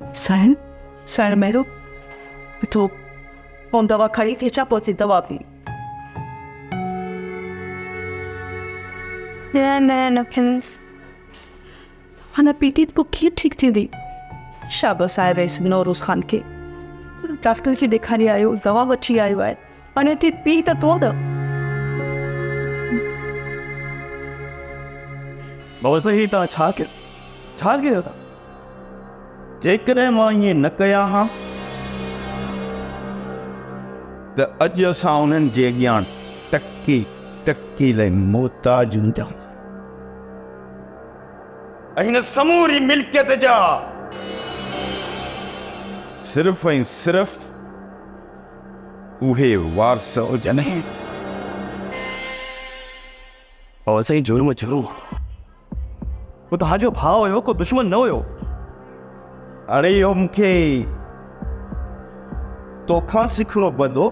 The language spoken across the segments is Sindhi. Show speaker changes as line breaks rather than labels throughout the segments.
سائڻ، سائڻ مهرو، اٿو، آئون دوا کڻي ٿي اچان، پوء اچي دوا پي.
نه نه نه پليز.
دوا نه پيتي ته پوء ڪيئن ٺيڪ ٿيندي؟ شابس آهي رئيس نوروز خان کي. ڊاڪٽر کي ڏيکاري آيو، دوا وٺي آيو آهي. هاڻي اچي پي ته تون نه.
بابا سائين هي توهان ڇا ڪيو؟ ڇا ڪيو توهان؟
جيڪڏهن مان ائين نه ڪيان ها ته اڄ اسان انهن جي اڳيان ٽڪي ٽڪي لاء محتاج هجون ها ۽ هن سموري ملڪيت جا صرف ۽ صرف اهي وارث هجن.
بابا سائين جرم جرم هوندو آهي. هو توهان جو ڀاء هيو ڪو دشمن نه هيو.
هاڻي اهو مون کي توکان سکڻو پوندو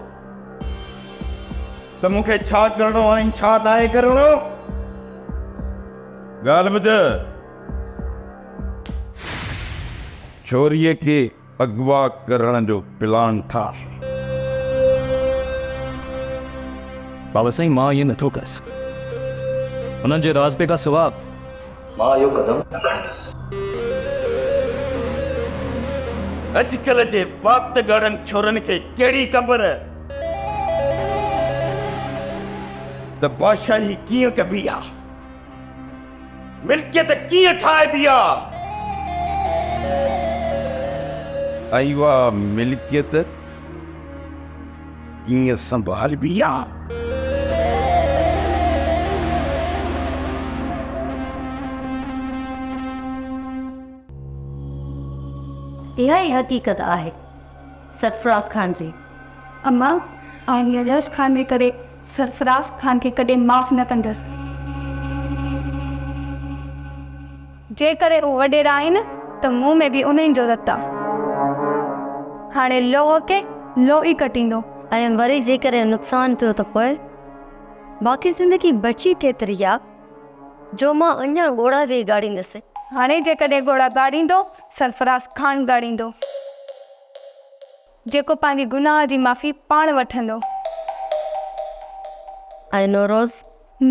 ته مون کي ڇا ڪرڻو آهي ۽ ڇا ناهي ڪرڻو. ڳالهه ٻڌ. ڇوريء کي اغوا ڪرڻ جو پلان ٺاهه.
بابا سائين مان ائين نٿو ڪري سگهان. انهن جي راضپي کان سواء مان اهو قدم نه کڻندس.
اڄڪلهه جي وات ڳاڙهن ڇورن کي ڪهڙي خبر ته بادشاهي ڪيئن ڪبي آ. ملڪيت ڪيئن ٺاهبي آ؟ ۽ اها ملڪيت ڪيئن سنڀالبي آ؟
اها ئي حقيقت آهي سرفراز خان جي.
اما، آئون اعجاز خان جي ڪري سرفراز خان کي ڪڏهن معاف نه ڪندس. جيڪڏهن هو وڏيرا آهن ته مون ۾ به انهن جو رت آ. هاڻي لوهه کي لوهه ئي ڪٽيندو.
۽ وري جيڪڏهن نقصان ٿيو ته پوء؟ باقي زندگي بچي ڪيتري آ جو مان اڃا ڳوڙها ويهي ڳاڙيندس.
هاڻي جيڪڏهن ڳوڙها ڳاڙيندو، سرفراز خان ڳاڙيندو. جيڪو پنهنجي گناهه جي معافي پاڻ وٺندو.
۽ نوروز؟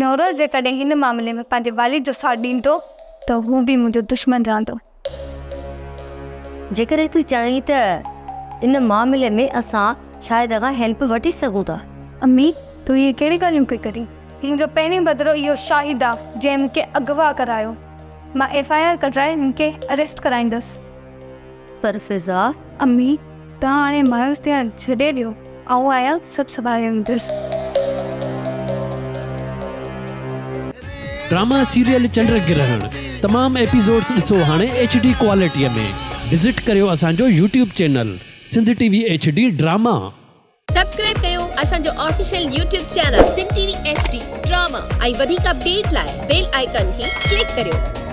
نوروز جيڪڏهن هن معاملي ۾ پنهنجي والد جو ساٿ ڏيندو ته هو به منهنجو دشمن رهندو.
جيڪڏهن تون چاهين ته ان معاملي ۾ اسان شاهد کان هيلپ وٺي سگهون ٿا.
امي، تون اهي ڪهڙيون ڳالهيون پئي ڪرين؟ منهنجو پهريون بدلو اهو شاهد آ، جنهن مون کي اغوا ڪرايو. مان ايف I R ڪڍرائي هن کي اريسٽ ڪرائيندس.
پر فضا.
امي، توهان هاڻي مايوس ٿيڻ ڇڏي ڏيو، آئون آهيان سڀ سنڀالي ويندس.
ڊراما سيريل چنڊ گرهڻ تمام ايپيسوڊس ڏسو هاڻي ايڇ ڊي ڪوالٽي ۾ وزٽ ڪريو اسان جو YouTube channel Sindh T V H D drama.
Subscribe ڪيو اسان جو official YouTube channel Sindh T V H D drama ۽ وڌيڪ اپڊيٽ لاء بيل آئيڪان کي ڪلڪ ڪريو.